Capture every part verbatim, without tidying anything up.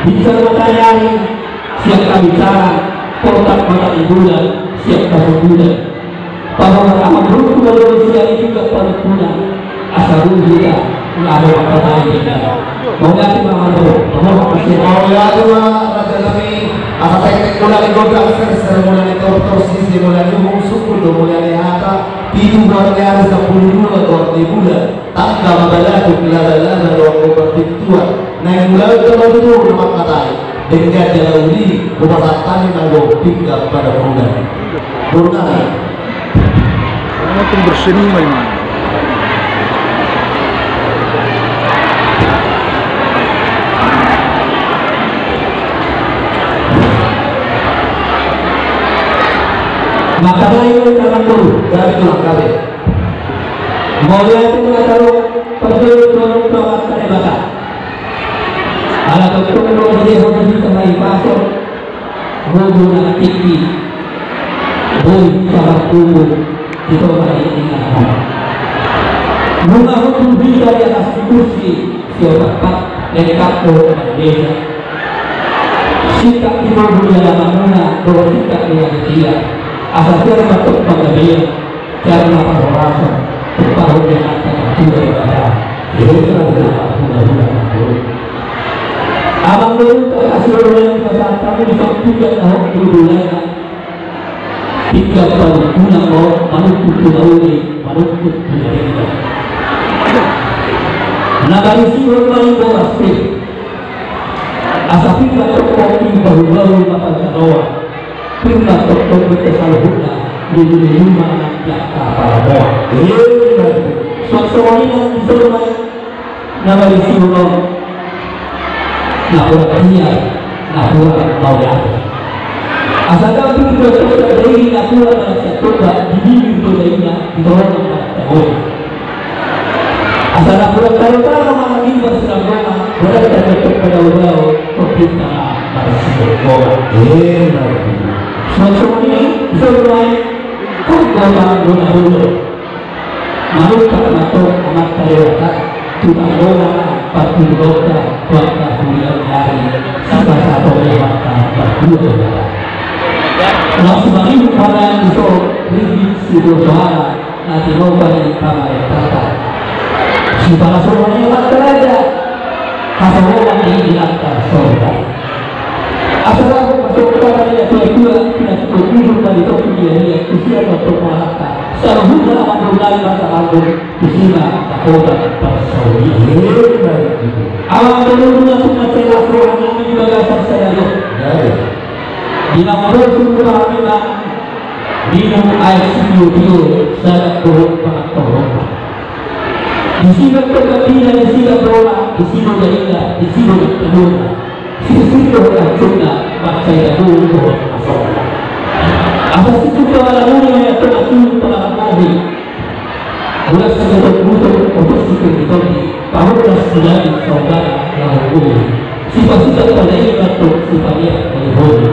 Bicara mataniari, siap kami cara, portak matanibulan, siap kasumbulan. Pahorat amang boru tu baloro sian i juga parukuna, asa boi hita, nga ro patai hita. Mauliate ma amang boru, pahorat ma sian. Mauliate ma raja nami, asa tektek mula ni godang, serser mula ni tortor, sisi mula ni uhum, sungkul do mula ni hata, pitu goar ni ari, sampulu dua goar ni bulan. Tangga ma balatuk, labalaba do anggo parpintuan. Naeng mulaon do tutu na mangkatai. Denggan jala uli, hupasahat hami ma do pinggan padomunan. Boru nami. Makin berseni main. Maka baik, kawan boru, dari tulang kami. Mauliate ma taruhon parjolo tu Amanta Debata. Ala tongtong do dilehon hita hahipason, gogo na tinggi, boi hita marpungu di tonga ni inganan on. Nunga hundul hita di atas ni kursi, siopat-opat, lengkap dohot marbeda. Singkat di bobu ni alamanmuna, dohot singkat di anak ia. Asa sian ma tong panggabean. Karna parhorasan, tumpahon ni Amanta Debata, di hita na marhulahula. Amang boru, angka sian on na dipasahat hamu di son pinggan na hot tu dolana. Pinggan parukuna on, manungkun tu na uli, manungkun tu na denggan. Na parisihon ma i boras pe. Asa pinggan tongtong i bahulbahul ma pansamotan. Pinggan tongtong i saluhutna, liliu-liu ma nang di angka paramotan. Songon i nang di son ma i na parisihon on. Na hurang dia, na hurang mauliate. Asa gabe do pinggan tongtong i na hurang manang sian tomba, dililiu do daina, di torongan manang tangoli. Asa na hurang tarutama manang imbar siranggona, berarti na tongtong padaodao, tongtong hita marsiranggona. Songon i, songon i, anggo na hurang. Manungkun ma tong Amanta Debata, tu tanggona parpudunonta, tu angka huria ni ari, sipasahat ni Amanta Debata. Laos mangido hami di son, ringgit sitio soara, na tinopa ni pamarentanta. Sipalasohon ni Amanta Raja, hasoloan ni angka sorga. Asa laho ma songon hata ni natuatua, pinatupa bujur ma di topi ni ari, tusi ma tong mangalangka. Saluhutna amang boru nami marsahalak, tusi ma na hot parsaulian. Amang boru, na tung mansai las roha nami di bagasan sadari on. Di na mamboan sumur hami ma minum aek sitio-tio, sagat dohot pangan torop. Disi do tondina, disi do roha, disi do daina, disi do tondina. Sisir dohot ancungna, mansai dabu dohot asomna. Asa sisir do alamuna, ya tongtong ancung pangalambohi. Bulan sanggutung-gutung, otot sipir di tondi, pahurnas sudani saudara laho uli. Sipasitak pada iman tu sipaniak melihomi.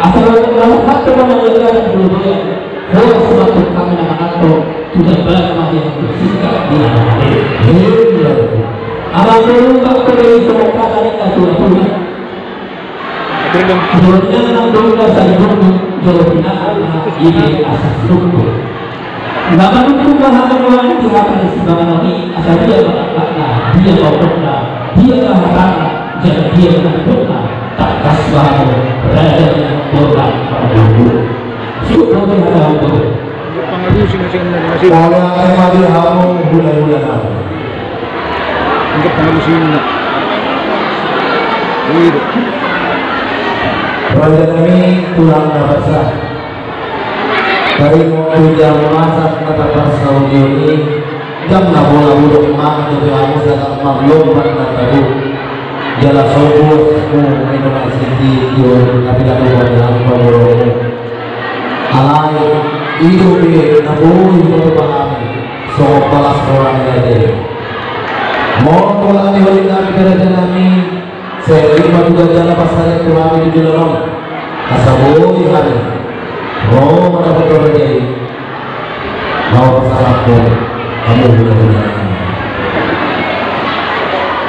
Asa laho hata mana legaran dulu doyan. Horas ma tong hami na manganto, tu jambaran ma di anggur singkat di na manganto. Amang boru, angka na songon hata ni natuatua. Jolo pinangan nang dongga sari burung, jolo pinangan na ibe asa sinungkun. Na manungkun ma hami nuaeng di hata ni simanganon i, asa dia ma angkatna, dia ma ongotna, dia ma hatana, jala dia ma nidokna, tangkas ma hamu, raja ni amang boru nang amang boru. Sihut ma di hata amang boru. Pangalusi na sian na masih. Mauliate ma di hamu hulahula nami. Angkat pangalusi na. Iya. Raja nami, tulang na basa. Taringot tu jam masak na taparsaulion i, jam na pola hudok mangan dope hamu sagat marlompan na tabu. Jala so buas hamu, eno na sitio, tapi dang lupa di hamu paborongmu. Alai, i dope na boi hutupa hami, songon palas roha ni raja i. Molo pola ni holing nami, raja nami, sai ring ma tu gaja na parsarian tu hami tu joloan on. Asa boi hami ro mandapothon raja i. Mau pasahathon hamu hulahula nami.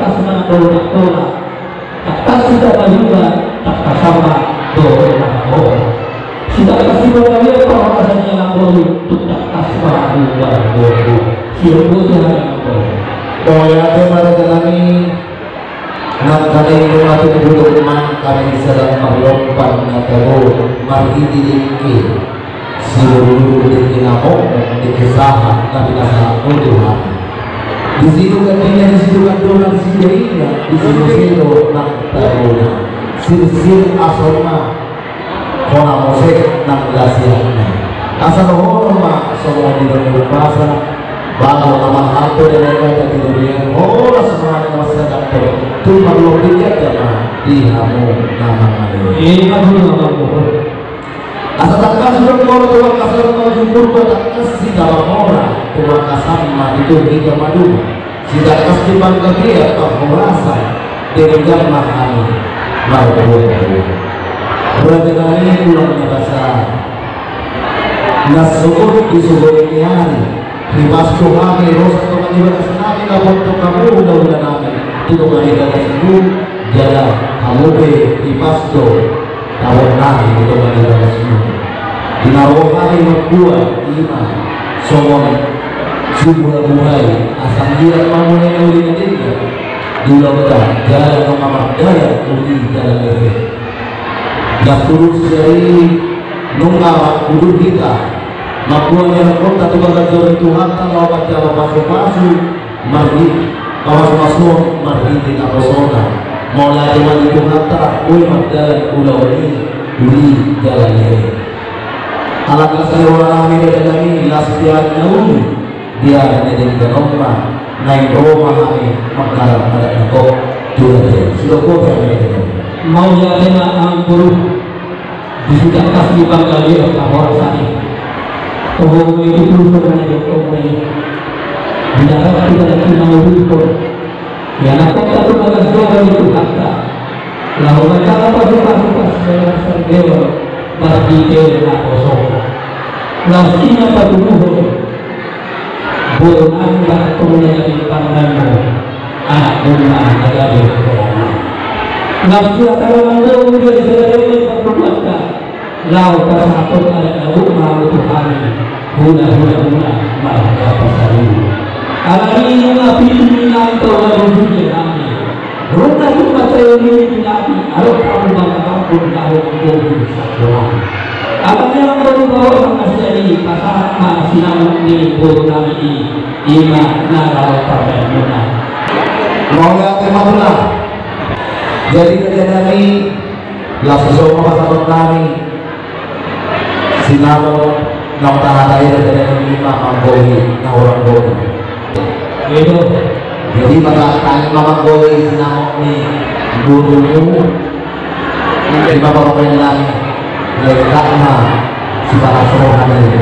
tangkas ma nang dohot nang hola. Tangkas sitamba liat, tangkasan ma dohot nang hola. Sitangkas sitamba liat parhorasan ni anak boru, tung tangkas ma hamu marboru. Sian boti hami nang boru. Mauliate ma raja nami. Nangkaning nunga tumpu tumang hami sada parlompan na tabo marhite dengke. Siulululu dengke na mokmok, dengke sahat na pinasahat Ho tu hami. Disi do gandina, disi do gandona, disi do ina, disi muse do nang tabona. Sirsir asomna, hona muse nang lasianna. Asa dohonon ma songon nidok ni umpasa, bago na marhalto dan eka dan di dunia, horas ma na marsada tu parlobi jatama di hamu na mangale. Ima dulu abang bohon. Asa tangkas do mora tu bangkasan ma jumur, tangkas hita mamora tu bangkasan ma tutu hita maduma. Sitangkas di panggabean parhorasan, denggan ma hami marboru. Raja nami, ulang na basa na sogot di sogot ni ari. Hipas do hami ro tu tonga ni bagas nami, na boto hamu hulahula nami tu tonga ni bagasmu, jala hamu pe hipas do tabo nami tu tonga ni bagasmu. Di na ro hami mamboan ima songon sibuhabuhai, asa anggiat ma mulai na uli na denggan di ulaonta, jala nunga mardalan uli jala lehe. Jala tutu sian i nunga mangkudur hita mamboan ianakhonta tu bagasan ni Tuhanta, laho manjalo pasupasu marhite, pamasumasuon marhite naposona. Mauliate ma di Tuhanta, boi mardalan ulaon i uli jala lehe. Ala las ni roha nami, raja nami, las di ari na uli, di ari na denggan on ma naeng ro ma hami mangkarak adat na gok tu raja i. Sidok boti hami, raja nami. Mauliate ma amang boru. Di sitangkas ni panggabean parhorasan i, toho ma i tutu songon na nidok ni Ho i. Di darat tu darat i mangudurhon ianakhonta tu bagas joro ni Tuhanta, laho manjalo pasupasu parsaripeon marhite naposona. Laos i ma patuduhon, boru nami, bahat hamu na jadi panganmu, anakmu ma na jadi panganmu. Laos di hata na manggohi di sada-sada ni parpunguanta, laho pasahathon adat na gok ma hamu tu hami hulahula muna marga Pasaribu. Alani i nunga pitu ni inanta na bujur di hami. Runa tu pasayo ni tu nami, alo kamu bangga kampung lalu kampung di sakola. Abang yang baru bawa mangkasiani, pasahat ma sinamot ni boru nami i, ima na laho parmaenmuna. Mauliate ma hula. Jadi raja nami, laos so ma pasahaton nami. Sinamot naung tahatai raja nami, ima amangbohi na hurang bohi. Jadi pasahat hami ma amangbohi sinamot ni borumu. Ima parumaen nami. Lengkap ma sipakasohon ni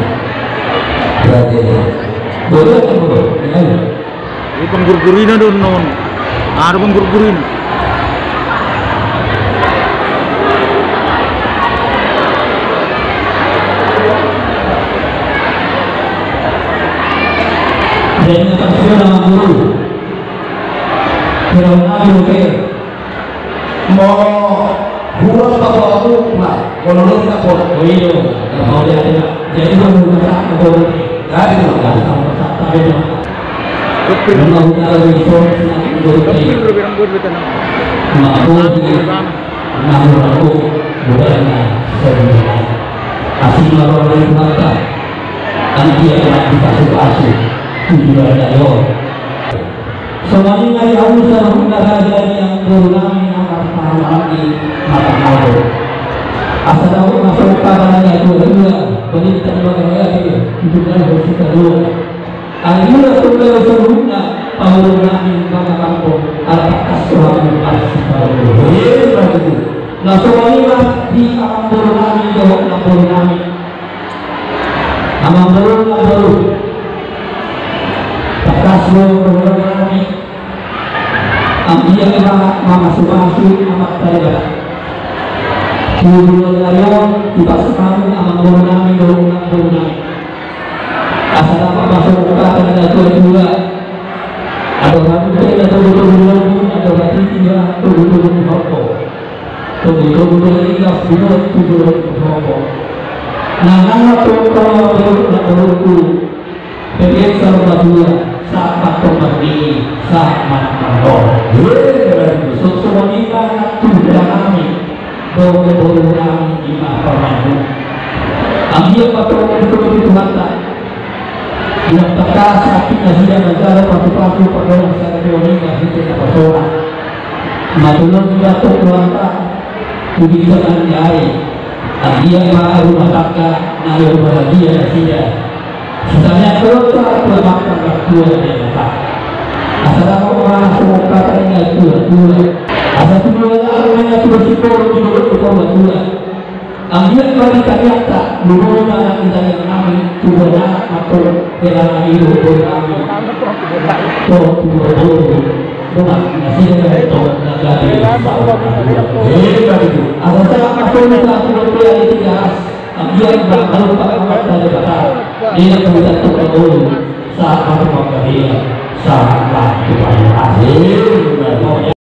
raja i. Boru, boru. Di panggurgurina do non. Ada panggurgurina. Jadi, atas dia nama guru. Kira nama guru ke? Molo hurang bapak aku, Pak. Molo lu tak pot. Oh, iya. Mau dia ada. Jadi, mau buka saat, mau buka. Jadi, mau buka saat, mau buka saat, tapi, Pak. Memang buka lagi, so, senang, buka. Tapi, lu lebih rambut, betul. Mabodi, namun aku, bukan, sebenarnya. Asing, lawan dari Tuhan, Pak. Kan dia telah dikasih-kasih. Tujuan dari Allah. Songon i ma di hamu saluhutna raja ni amangboru nami na marpahaman i, marpahaman. Asa dapot ma songon hata ni natuatua, balintang ma gagabe, ujungna do sisadua. Alai molo tung dao saluhutna pamoruon nami bangga kampung, ala tangkas do hamu marsipalua. Emma tutu. Na songon i ma di amangboru nami dohot namboru nami. Amangboru, namboru. Tangkas do boru nami. Anggiat ma mamasumasu Amanta Debata. Tu joloan ni ari on, tu bagasan hamu amangboru nami dohot namboru nami. Asa dapot ma songon hata ni natuatua. Andor hamu pe na togutogu ni lombu, andor hatiti ma togutogu ni horbo. Togutogu do i laos binoto tu joloan ni horbo. Nang na tongtong ma boru, namboru. Pepet saur matua, sahat ma tong mardingin, sahat ma tong marnono. Songon i ma nang tu hela nami, dohot boru nami, ima parumaenmu. Anggiat ma tong ditorusi Tuhanta. Unang tangkas hami nasida manjalo pasupasu pardongan saripeon i marhite naposona. Mangulahon ma tong Tuhanta tu ginjang ni ari. Anggiat ma rumah tangga na berbahagia nasida. Sisanya terus telah tua makan tua Debata. Asa dapot ma songon hata ni natuatua. Asa tu joloan ni ari ma natuatua, tu joloan ni ari ma natuatua. Anggiat ma di tangiangta, lumobi ma di tangiang nami, tu bona anak ma tong, hela nami dohot boru nami. Tong tu boru, boru. Bona, nasida ma tong, na gabe. Emma tutu. Asa sahat ma solu sahat tu boru di tiga ras. Anggiat ma halumpang Amanta Debata. Di na tu boru, sahat ma tu panggabean, sahat ma tu panggabean.